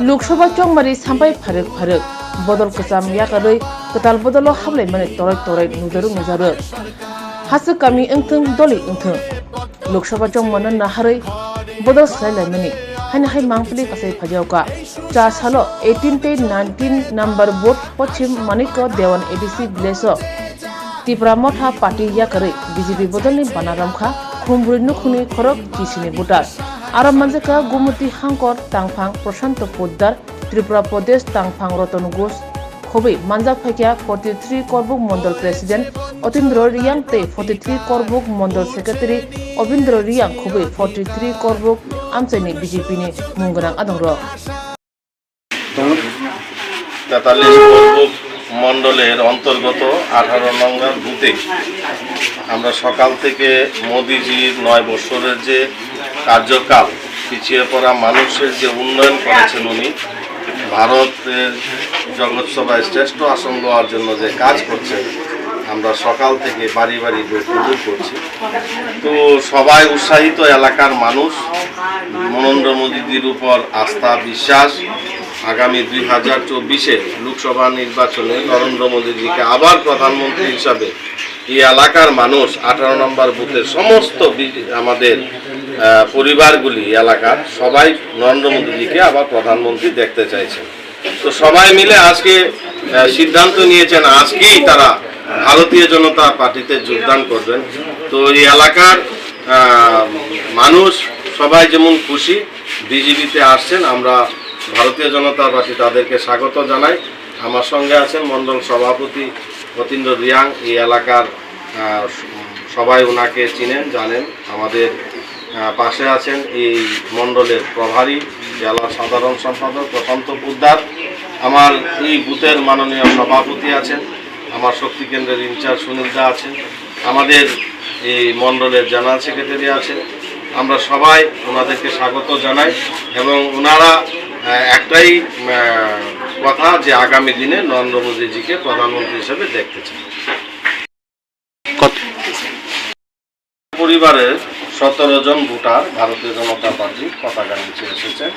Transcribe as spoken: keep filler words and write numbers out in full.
Lok Sabha chongmari sampai pharwk pharwk, bodol kwcham yakarwi kwtal bodolo hablaimani torai torai nujarwk nujarwk. Haswk kami wngthwng, doli wngthwng, Lok Sabha chongmano naharwi bodol swlailaimani haino hai mangpili kasai phaijao kha. Cha salo eighteen tei nineteen number booth Pochim Manikya Dewan A D C village o Tipra Motha party yakarwi B J P bodolni bana romkha khumbrwi nukhungni khorok chisini voter. Aro manjakha Gumuti Hangkor, Tangphang Prashanto Poddar, Tripura Pradesh Tangphang Roton Ghosh khobwi manjak phaikha forty three Korbuk Mondol President Otindro Riyang tei forty three Korbuk Mondol Secretary Obindro Riyang khobwi forty three Korbuk amchaini B J P ni mung gwnang adongrok. তেতাল্লিশ পর্বক মণ্ডলের অন্তর্গত আঠারো নম্বর বুথে আমরা সকাল থেকে মোদিজির নয় বছরের যে কার্যকাল, পিছিয়ে পড়া মানুষের যে উন্নয়ন করেছেন উনি, ভারতের জগৎ সভায় শ্রেষ্ঠ আসন লওয়ার জন্য যে কাজ করছেন, আমরা সকাল থেকে বাড়ি বাড়ি গিয়ে কবুল করছি। তো সবাই উৎসাহিত, এলাকার মানুষ নরেন্দ্র মোদীজির উপর আস্থা, বিশ্বাস। আগামী দুই হাজার চব্বিশে লোকসভা নির্বাচনে নরেন্দ্র মোদীজিকে আবার প্রধানমন্ত্রী হিসাবে এই এলাকার মানুষ, আঠারো নম্বর বুথের সমস্ত বি- আমাদের আহ, পরিবারগুলি এলাকার সবাই নরেন্দ্র মোদীজিকে আবার প্রধানমন্ত্রী দেখতে চাইছেন। তো সবাই মিলে আজকে আহ, সিদ্ধান্ত নিয়েছেন আজকেই তারা ভারতীয় জনতা পার্টিতে যোগদান করবেন। তো এই এলাকার আহ, মানুষ সবাই যেমন খুশি বিজেপিতে আসছেন, আমরা ভারতীয় জনতা পার্টি তাদেরকে স্বাগত জানাই। আমার সঙ্গে আছেন মণ্ডল সভাপতি অতীন্দ্র রিয়াং, এই এলাকার আহ, সবাই ওনাকে চিনেন জানেন। আমাদের আহ, পাশে আছেন এই মণ্ডলের প্রভারী, জেলা সাধারণ সম্পাদক প্রশান্ত পোদ্দার, আমার এই বুথের মাননীয় সভাপতি আছেন, আমার শক্তি কেন্দ্রের ইনচার্জ সুনীল দা আছেন, আমাদের এই মণ্ডলের জেনারেল সেক্রেটারি আছেন। আমরা সবাই ওনাদেরকে স্বাগত জানাই এবং ওনারা আহ, একটাই আহ, কথা যে আগামী দিনে নরেন্দ্র মোদীজিকে প্রধানমন্ত্রী হিসেবে দেখতে চান। কত পরিবারের সতেরো জন ভোটার ভারতীয় জনতা পার্টির পতাকা নিচে এসেছেন।